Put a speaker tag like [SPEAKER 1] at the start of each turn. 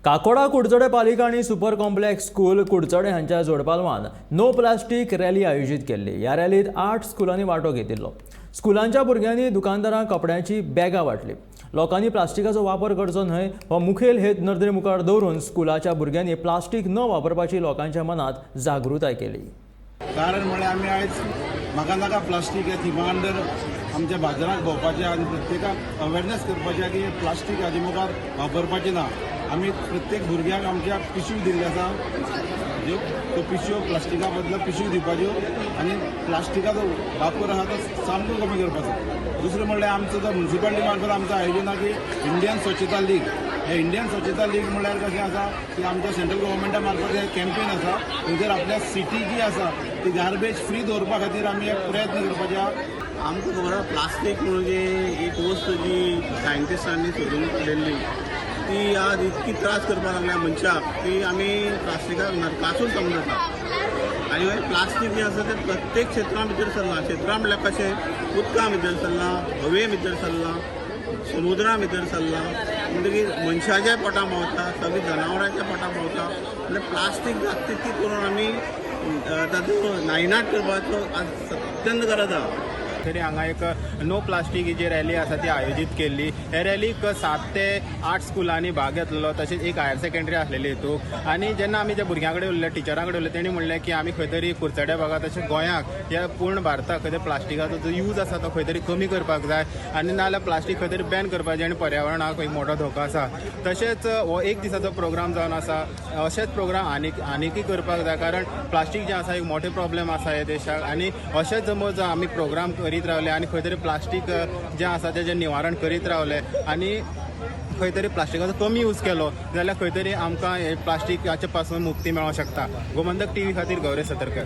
[SPEAKER 1] काकोडा कुडचडे पालिका आनी super complex school कुडचडे हांच्या जोडपालवान नो प्लास्टीक रॅली आयोजीत केल्ली. ह्या रॅलीत आठ स्कुलांनी वांटो घेतिल्लो. स्कुलांच्या भुरग्यांनी दुकानदारांक कपड्यांची बॅगां वांटली. लोकांनी प्लास्टिकाचो वापर करचो न्हय हो मुखेल हेत नदरे मुखार दवरून स्कुलाच्या भुरग्यांनी प्लास्टीक न वापरपाची लोकांच्या मनात जागृताय केली.
[SPEAKER 2] कारण म्हळ्यार आमी आयज म्हाका नाका प्लास्टीक ह्या थिमा अंडर आमच्या बाजाराक भोंवपाचें आनी प्रत्येकाक अवेरनेस करपाचें की प्लास्टीक हाजे मुखार वापरपाचें ना. आमी प्रत्येक भुरग्यांक आमच्या पिशवी दिल्ली आसा, ज्यो त्यो पिशव्यो प्लास्टिका बदला पिशवी दिवपाच्यो आनी प्लास्टिकाचो वापर आहा तो सामको कमी करपाचो. दुसरें म्हणल्यार आमचो जो म्युनिसिपालिटी मार्फत आमचो आयोजन आहा की इंडियन स्वच्छता लीग. हे इंडियन स्वच्छता लीग म्हणल्यार कशें आसा की आमच्या सेंट्रल गव्हर्मेंटा मार्फत हे कॅम्पेन आसा. थंयसर आपल्या सिटी जी आसा ती गार्बेज फ्री दवरपा खातीर आमी एक प्रयत्न करपाचे आहा.
[SPEAKER 3] आमकां खबर आहा, प्लास्टीक म्हणून जी एक वस्तू जी सायंटिस्टांनी सोदून काडिल्ली, ती आज इतकी त्रास करपाक लागल्या मनशाक की आमी प्लास्टिकाक नरकासूर समजता. आनी मागीर प्लास्टीक जें आसा तें प्रत्येक क्षेत्रां भितर सरलां. क्षेत्रां म्हणल्यार कशें? उदका भितर सरलां, हवे भितर सरलां, समुद्रा भितर सरलां. म्हणटकीर मनशाच्या पोटा पावता, सगळीं जनावरांच्या पोटा पावता. म्हणल्यार प्लास्टीक जाता तितकी करून आमी ताचो नायनाट करपाचो आज अत्यंत गरज आहा.
[SPEAKER 4] तरी हांगा एक नो प्लास्टीक ही जी रॅली आसा ती आयोजीत केल्ली. हे रॅलीक 7 ते 8 स्कुलांनी भाग घेतलेलो, तशेंच एक हायर सेकंडरी आसलेली हितूक. आनी जेन्ना आमी ज्या भुरग्यां कडेन उरले, टिचरां कडेन उरले, तेणी म्हणलें की आमी खंय तरी कुडचड्या भागात तशें गोंयाक या पूर्ण भारताक खंय तरी प्लास्टिकाचो जो यूज आसा तो खंय तरी कमी करपाक जाय आनी नाजाल्यार प्लास्टीक खंय तरी बॅन करपाचें आनी पर्यावरणाक एक मोठो धोको आसा. तशेंच हो एक दिसाचो प्रोग्राम जावन आसा. अशेच प्रोग्राम आनीक आनीकय करपाक जाय, कारण प्लास्टीक जें आसा एक मोठें प्रॉब्लेम आसा ह्या देशाक. आनी अशेंच समज आमी प्रोग्राम करीत रावले आनी खंय तरी प्लास्टीक जें आसा तेजें निवारण करीत रावले आनी खंय तरी प्लास्टिकाचो कमी यूज केलो जाल्यार खंय तरी आमकां हे प्लास्टिकाचे पासून मुक्ती मेळोंक शकता. गोमंतक टीव्ही खातीर गौरेश सतरकर.